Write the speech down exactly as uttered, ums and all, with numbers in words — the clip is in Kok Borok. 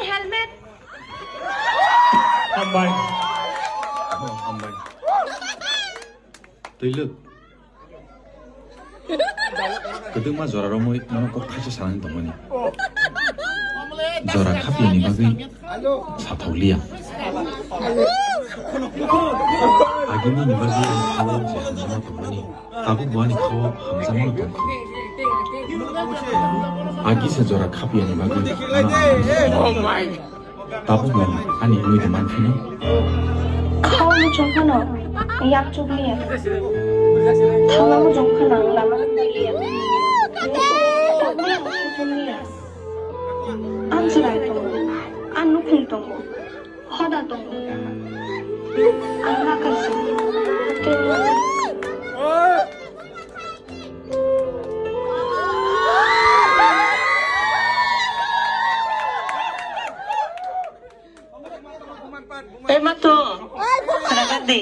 Helmet. Hambai. Oh, hambai. Twi lwk. Kwdwkma jora romwi nono kok thaisa sanani tongmani. Jora khapiyani bagwi sathokliya. Agini ni bagwi ang khao je hamjakma tongmani. Tabuk bo ani khao hamjakmano tongkha. Agi se jora khapiyani bagwi nono ang hamjakmano. Tabuk no ani wngwi de manphino. Khao muchung phano yakchuk liya. Thangna muchung phano ang lama liya. Tabuk no muchung liya. Ang chwrai tongo. Ang nukhung tongo. Hoda tongo. Ang nakar se. Ema to. Khana di.